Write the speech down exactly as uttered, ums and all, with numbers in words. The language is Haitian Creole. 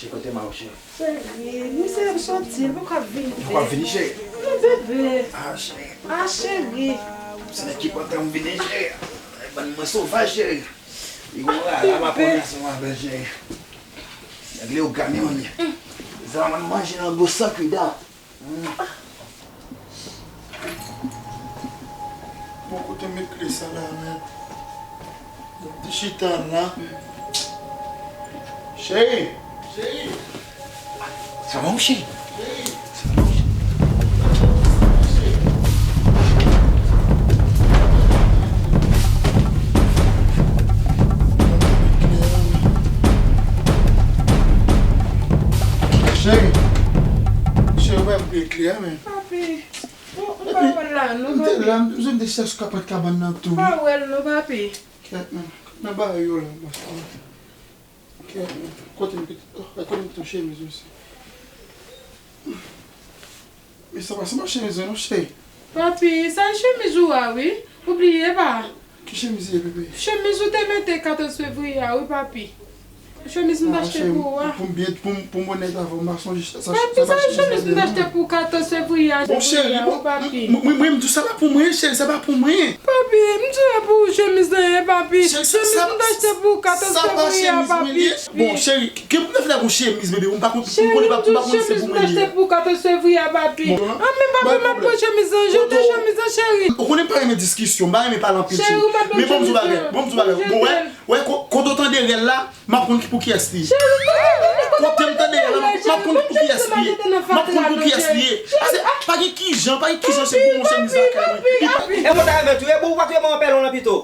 Cheri, kote m a w, cheri? Cheri, misye ap soti, li poko ap vini. Li poko ap vini, cheri? Non, bebe. Ah, cheri. Ah, cheri. Se nèg ki pantan m vini, cheri. Bann mwen sovaj, cheri. Li gon la, la, m ap pran sa m avè l, cheri. Nèg Leyogàn yo ye. Sa manje nan dlo san kida. Bon, kote m met kle sa la, men? Ti chita la. Cheri! Cheri! Sa va, mon cheri? Cheri! Sa va, mon cheri? Cheri! Cheri, ou pa met kle a, men. Papi, ou, ou pa wè l la, non, papi? M te la, m te chèche kapòt kabann nan tou. Pa wè l, non, papi. Kèt, men. Nan bagay yo la, bòs. Kèt, men. Kote m, kote m tou chemiz osi? Men sa pa se ma chemiz, non, cheri. Papi, sa e chemiz ou a, wi. Ou bliye pa? Ki chemiz ye, bebe? Chemiz ou te mete katòz fevriye a, wi, papi. Chemiz m t achte pou ou a. Pou m byen, pou m, pou m onèt avè w, m pa sonje sa. Papi, sa chemiz m t achte pou katòz fevriye a, wi, papi. Bon, cheri, mwen, mwen, mwen, m di w sa pa pou mwen, cheri, sa pa pou mwen. Papi, m di w pou ou chemiz lan ye, papi. Chemiz m t achte pou katòz fevriye a, papi. Bon, cheri, ki pou m ta fè la pou chemiz, bebe? M pa konn, m konnen pa, m pa konn se pou mwen li ye. Chemiz m t achte pou katòz fevriye a, papi. Bon, an, men papi, m ap pran chemiz lan, jete chemiz lan, cheri. Ou konnen m pa renmen diskisyon, m pa renmen pale anpil, cheri. Men bon, m di w bagay, bon, m di w bagay. Bon, wè, wè, ko-, kote w tande rèl la, m ap konn ki pou kiyès li ye. Kote m tande rèl la, m ap konn pou kiyès li ye. M ap konn pou kiyès li ye. Pase, pa gen kijan, pa gen kijan se pou yon chemiz lakay mwen. E mwen ta renmen tou, e bon, ou pa touye manman pèlon lan pito.